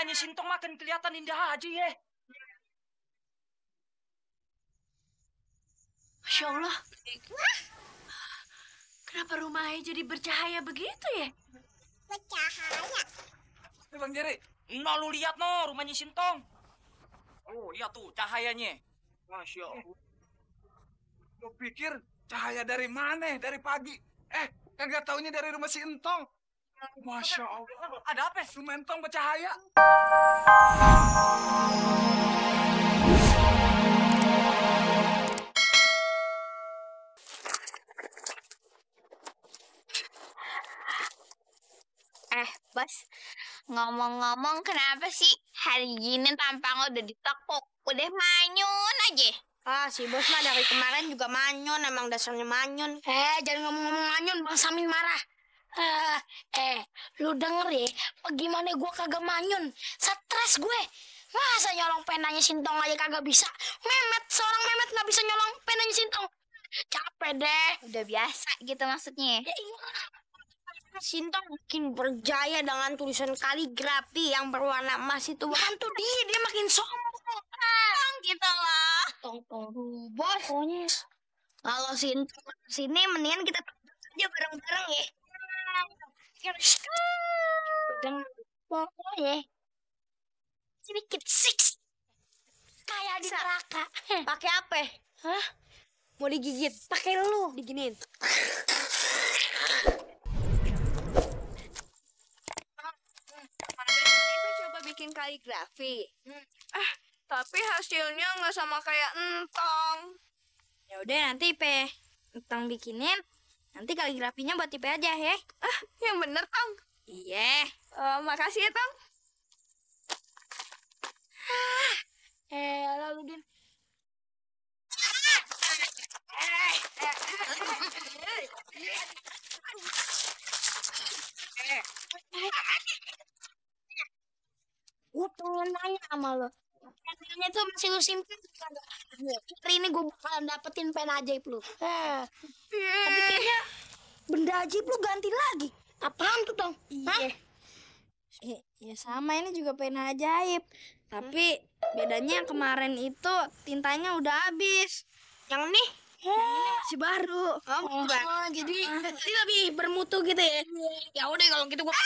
rumahnya Sintong makin kelihatan indah aja ya. Masya Allah. Kenapa rumahnya jadi bercahaya begitu ya? Bercahaya. Bang Jerry, nah lu lihat no rumahnya Sintong. Oh, lihat tuh cahayanya. Masya Allah. Lu pikir cahaya dari mana? Dari pagi. Kagak taunya dari rumah si Entong. Masya Allah. Ada apa? Rumah Entong bercahaya. Bos, ngomong-ngomong kenapa sih hari gini tampang udah ditekuk? Udah manyun aja. Si bos mah dari kemarin juga manyun, emang dasarnya manyun. Jangan ngomong-ngomong manyun, Bang Samin marah. Lu denger ya, gimana gua kagak manyun? Stres gue. Masa nyolong penanya Sintong aja kagak bisa? Seorang Memet nggak bisa nyolong penanya Sintong. Capek deh. Udah biasa gitu maksudnya. Ya iya. Sintong makin berjaya dengan tulisan kaligrafi yang berwarna emas itu. Bantu dia makin sombong. Gitu loh. Tong bos. Pokoknya kalau Sintong sini mendingan kita aja bareng-bareng ya. Pokoknya sedikit six kayak di neraka. Pakai apa? Hah? Mau digigit? Pakai lu diginin. Coba bikin kaligrafi. Tapi hasilnya nggak sama kayak Entong. Ya udah nanti Entong bikinin. Nanti kaligrafinya buat Ipe aja ya. Yang bener, Tong. Iya. Makasih ya, Tong. Lalu Din. Gue pengen nanya sama lo. Penanya tuh masih lu simpen kagak? Hari ini gue bakalan dapetin pen ajaib lu. Tapi kayaknya benda ajaib lu ganti lagi. Apaan tuh, Tong? Iya. Ya sama, ini juga pen ajaib. Tapi bedanya yang kemarin itu tintanya udah habis. Yang ini? Masih baru. Jadi lebih bermutu gitu ya. Ya udah kalau gitu gua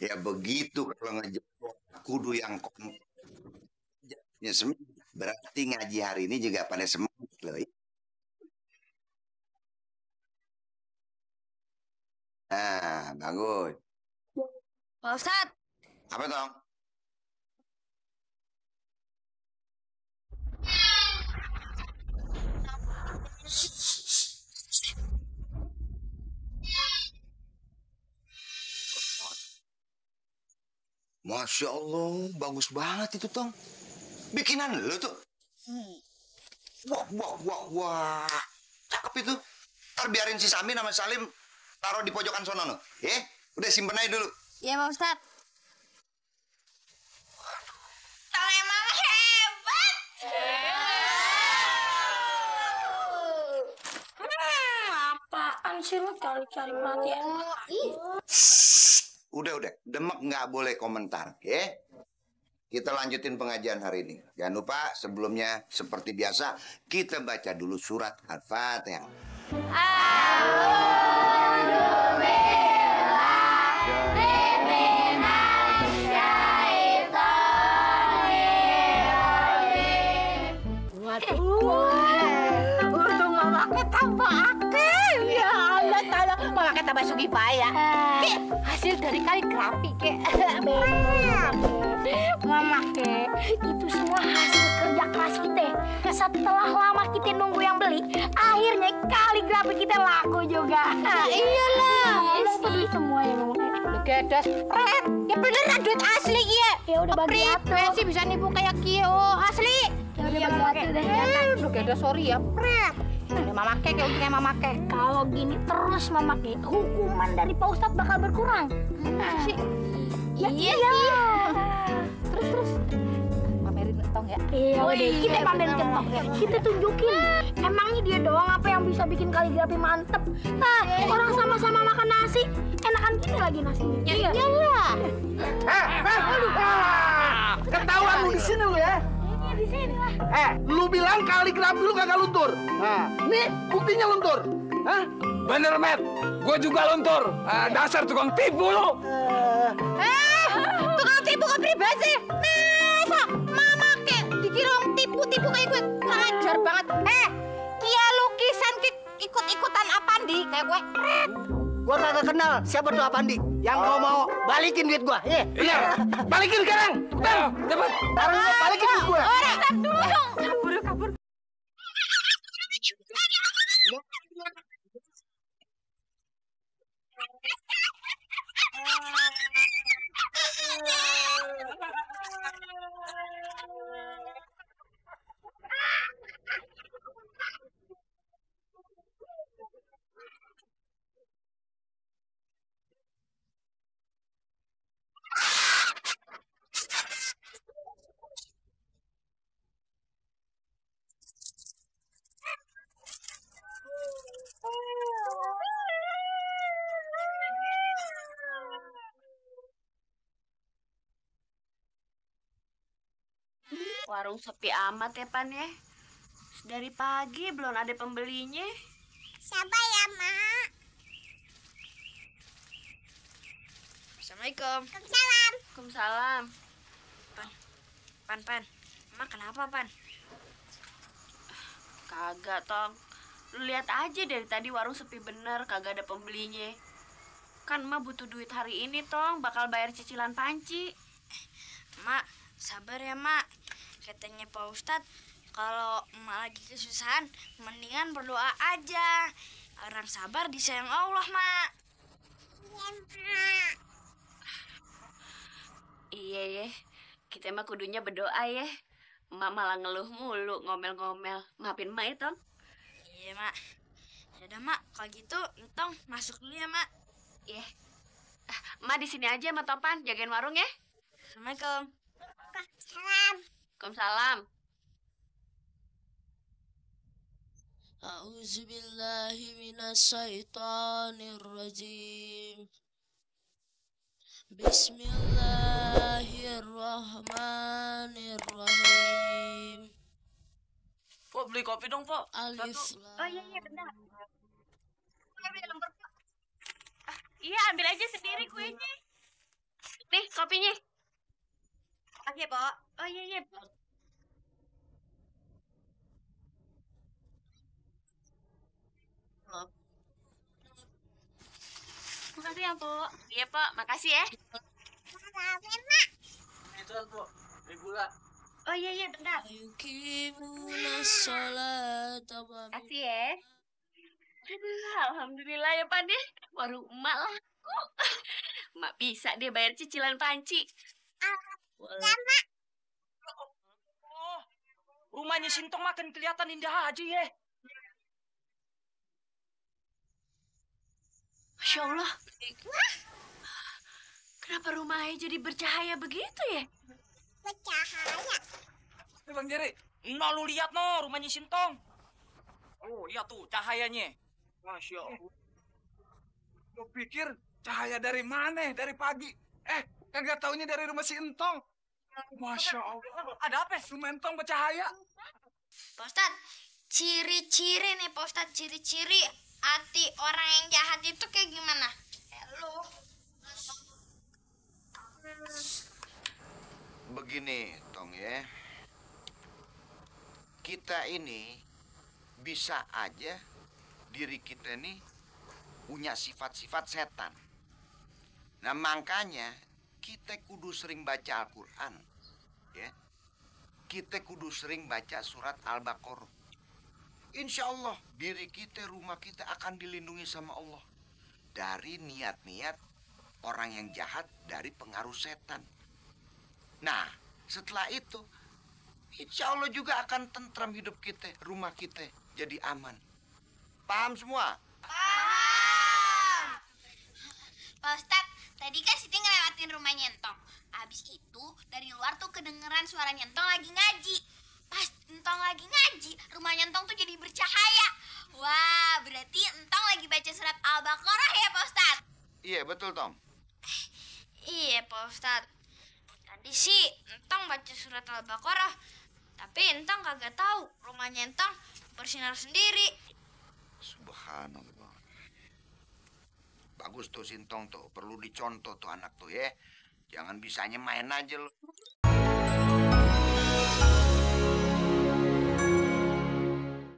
Ya begitu kalau ngejebak kudu yang ya berarti ngaji hari ini juga pada semangat loh. Nah, bagus. Pak Ustadz. Apa dong? Masya Allah, bagus banget itu, Tong. Bikinan lo tuh. Wah. Cakep itu. Ntar biarin si Samin sama Salim taruh di pojokan sono, no. Udah simpen aja dulu. Iya, Pak Ustadz. Tong emang hebat. Apaan sih lu cari-cari perhatian? Udah. Demek nggak boleh komentar, ya. Kita lanjutin pengajian hari ini. Jangan lupa sebelumnya seperti biasa kita baca dulu surat Al-Fatihah. Basuki Paya. Kek hasil dari kaligrafi kek. Mama ke, itu semua hasil kerja keras kita. Setelah lama kita nunggu yang beli, akhirnya kaligrafi kita laku juga. Iyalah. Beli semua ya Mama. Lu gedes, pret. Ya beneran duit asli ya. Ya udah bagi atuh. Pret sih bisa nipu kayak kia. Oh, asli. Ya udah bagi atuh deh. Lu gedes sorry ya, pret. Ini Mama Kek kayak untungnya Mama Kek. Kalau gini terus Mama Ke, hukuman dari Pak Ustadz bakal berkurang. Sih. Ya Iya iya. sih. Terus. Pamerin tong ya. Iya Oh, udah, iya, kita pamerin bener. cetok. Kita tunjukin. Emangnya dia doang apa yang bisa bikin kaligrafi mantep? Orang sama-sama makan nasi, enakan kita lagi nasinya. Iya. Iyalah. Ketahuan lu di sini lu ya. Iya di sini lah. Lu bilang kaligrafi lu kagak luntur. Nah, nih buktinya luntur. Hah? Bener, Met. Gua juga luntur. Dasar tukang tipu lu. Tukang tipu ke pribadi. Masa Mama Kek dikira orang tipu-tipu kayak gue. Ngajar banget. Kia lukisan ikut-ikutan Apandi kayak gue. Pret. Gua kagak kenal siapa tuh Apandi. Yang mau balikin duit gua. Iya, balikin sekarang. Cepet. Sekarang gua balikin duit gua. Orang dulu dong. Kabur. Warung sepi amat ya, Pan ya. Dari pagi belum ada pembelinya. Sabar ya, Mak. Assalamualaikum. Waalaikumsalam. Waalaikumsalam. Pan. Emang kenapa, Pan? Kagak, Tong. Lu lihat aja dari tadi warung sepi bener, kagak ada pembelinya. Kan Emak butuh duit hari ini, Tong. Bakal bayar cicilan panci. Mak, sabar ya, Mak. Katanya Pak Ustadz, kalau Emak lagi kesusahan, mendingan berdoa aja. Orang sabar disayang Allah, Mak. Iya ya, kita mah kudunya berdoa ya. Emak malah ngeluh mulu, ngomel-ngomel. Maafin Emak ya, Tong. Iya, Mak. Yaudah, Mak. Kalau gitu, Entong masuk dulu ya, Mak. Iya. Emak di sini aja sama Topan, jagain warung ya. Assalamualaikum. Salam. Waalaikumsalam. أعوذ بالله من الشيطان الرجيم بسم الله الرحمن الرحيم Pok, beli kopi dong, Pok. ألف Oh iya, bentar. Iya, ambil aja sendiri kuenya. Nih, kopinya. Oke, Pok. Oh iya, Pok. Makasih ya, Pok. Iya, Pok. Makasih ya. Itu kan, Pok. Beli gula. Oh iya, bentar. يقيمون الصلاة Makasih ya. Aduh, alhamdulillah ya, Pan deh. Warung emak laku. Emak bisa deh bayar cicilan panci. Oh, rumahnya Sintong makin kelihatan indah aja ya. Masya Allah. Kenapa rumahnya jadi bercahaya begitu ya? Bercahaya. Bang Jerry, nah lu lihat no rumahnya Sintong. Oh, iya tuh cahayanya. Masya Allah. Lu pikir cahaya dari mana? Dari pagi. Kagak taunya dari rumah si Entong. Masya Allah. Ada apa? Rumah Entong bercahaya. Pak Ustadz, ciri-ciri nih Pak Ustadz, ciri-ciri hati orang yang jahat itu kayak gimana? Lu. Begini, Tong ya. Kita ini bisa aja diri kita nih punya sifat-sifat setan. Nah, makanya kita kudu sering baca Al-Quran. Ya. Kita kudu sering baca surat Al-Baqarah. Insya Allah, diri kita, rumah kita akan dilindungi sama Allah. Dari niat-niat orang yang jahat, dari pengaruh setan. Nah, setelah itu, insya Allah juga akan tentram hidup kita, rumah kita jadi aman. Paham semua? Pak Ustadz, tadi kan Siti ngelewatin rumah Nyentong. Abis itu dari luar tuh kedengeran suara Nyentong lagi ngaji. Pas Entong lagi ngaji, rumah Nyentong tuh jadi bercahaya. Wah, berarti Entong lagi baca surat Al-Baqarah ya Pak Ustadz? Iya, betul, Tom. Iya, Pak Ustadz. Tadi sih Entong baca surat Al-Baqarah, tapi Entong kagak tahu rumahnya Entong bersinar sendiri. Subhanallah. Bagus tuh Sintong tuh, perlu dicontoh tuh anak tuh ya. Jangan bisanya main aja lo.